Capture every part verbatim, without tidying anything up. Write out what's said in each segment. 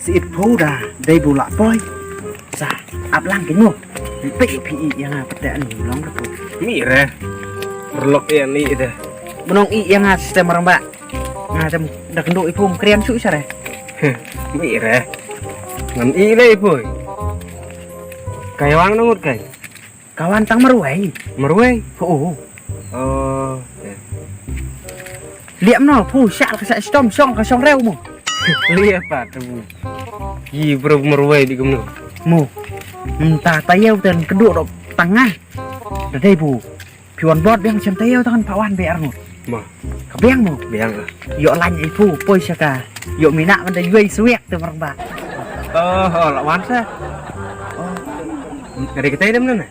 Siit phu da dei bu lah poi. Sa ap lang ki mo. Phi phi ïa nga pat te ani long da phu. Mih re. Rlok ïa ni de. Mynong ïa nga system rangbah. Nga jam da kynduh i phu krian shu sare. Mih re. Ngan i le i phu. Kai wang ngut kai. Ka wan tang marwei. Marwei? Oh. Oh. Liam no phu sha ka sha stom song ka song reu mo. Liam pa tu. Yi bro marwei di kumno. Mo. Mynta ta yau ten kedu dok tanga. Da dei bu. Phi wan bot biang chem ta yau tangan pa wan be arngut. Ma. Ka biang mo. Biang ah. Yo lan i phu poi sha ka. Yo mina man da yui suek tu marang ba. Oh, oh la wan sa. Oh. Ka dei ka tai dem na.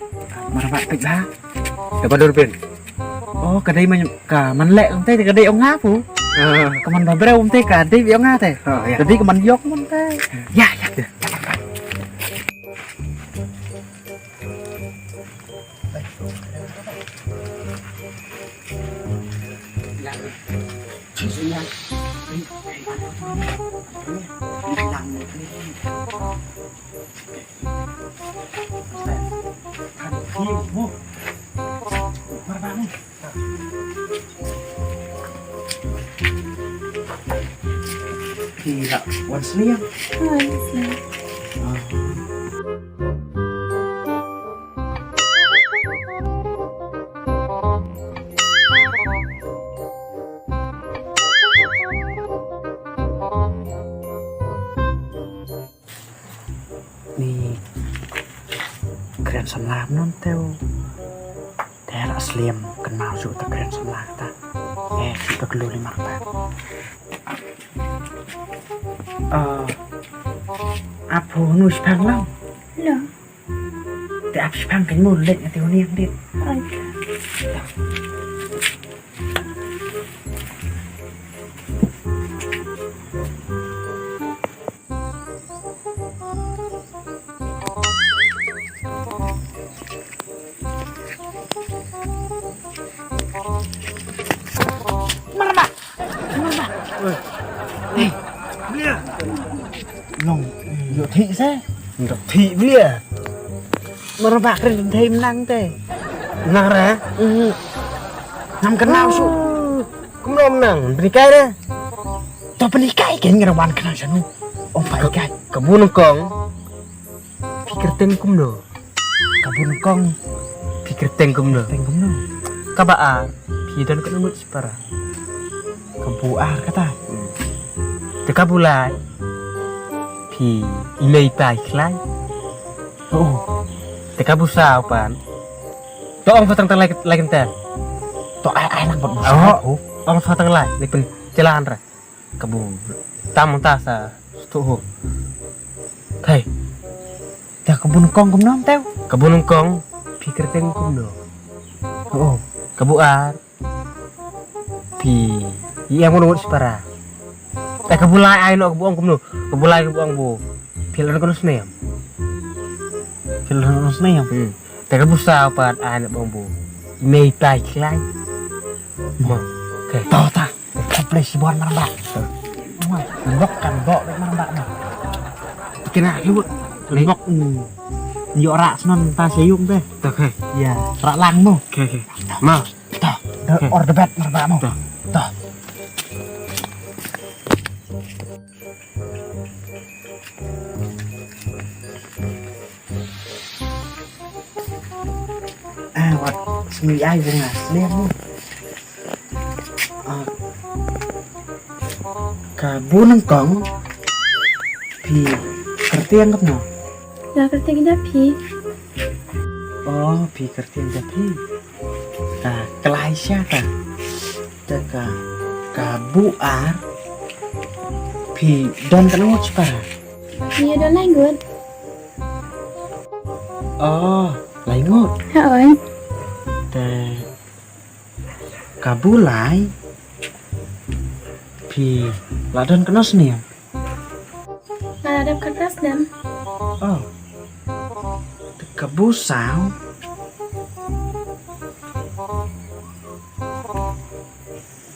Marang ba pek ba. Ka ba dur pin. Oh, ka dei man ka man lek ong tai ka dei ong nga phu. Ah. Ka man ba breu ong tai ka dei bi ong nga tai. Oh, ya. Ka dei ka man yok man tai. Ya, ya. Ya. Phi lah wan sliang. Wan sliang. Ah. Ni kren samla non teu. Te la sliam kynmaw shu ta kren samla ta. Eh, shu ta kelu lima ta. Ah, apo nu spang lang. Lo. Te ap spang kan mu lek ngati uni yang dit. Ai. Marba. Marba. Hei. Long. Yo thi se. Ndok thi blia. Marba kren thei menang te. Nang re. Ngam kenal su. Kumno menang? Penikai re. To penikai ke ngi rawan kenal sanu. Ong penikai. Ka bu nyngkong. Phi kyrteng kumno? Ka bu nyngkong. Phi kyrteng kumno? Kyrteng kumno? Kaba ar. Phi don katno ngut shipara? Ka bu ar kata. Te ka bu lai. Phi i mei i pa i khlaiñ. Oh. Te ka bu saw pat. To ong sa tang tang lai lai kynta. To ai ai lang pat bu saw. Oh. Ong sa tang lai. Ni pyn jalan ra. Ka bu tam ta sa stu ho. Kai. Te ka bu nyngkong kumno teu? Ka bu nyngkong phi kyrteng kumno? Oh. Ka bu ar phi ïa mano ngut shipara? Te ka bu lai ai no ka bu ong kumno? Ka bu lai ka bu ong bu phi la don katno snem? Phi la don katno snem? Hmm. Te ka bu saw pat ai no bu ong bu mei tai khlaiñ. Mo. Kai. To ta. Ka plei shibun marba. Wah, lok kan bok bek marba na. Kena ki wut. Lok. Yo rak snon ta seyum te. To kai. Ya, rak lang mo. Kai kai. Ma. To. Or the bed marba mo. To. To. Ah, wat sngui ai bunga. Lihat ni. Ah. Ka bu nyngkong. Phi kyrteng katno? Nga kyrteng da phi. Oh, phi kyrteng da phi. Ka klai sha ka. Te ka, ka bu ar. Phi don katno ngut shipara? Ngi don lai ngut. Oh, lai ngut. Ha oi. Te ka bu lai. Phi la don katno snem? Nga la dep khatphra snem. Oh. Te ka bu saw.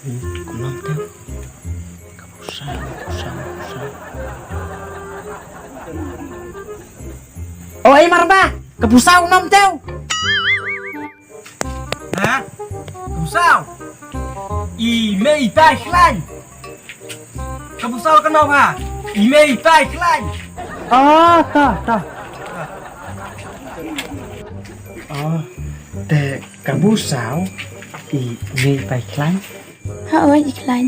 Hmm, kumno te? Ka bu saw, ka bu saw. O ei mar ba, ka bu saw nam teu. Ha? Ka bu saw. I mei tai khlaiñ. Ka bu saw ka nam ha. I mei tai khlaiñ. Ah, ta, ta. Ah, te ka bu saw i mei tai khlaiñ. Ha oi i khlaiñ.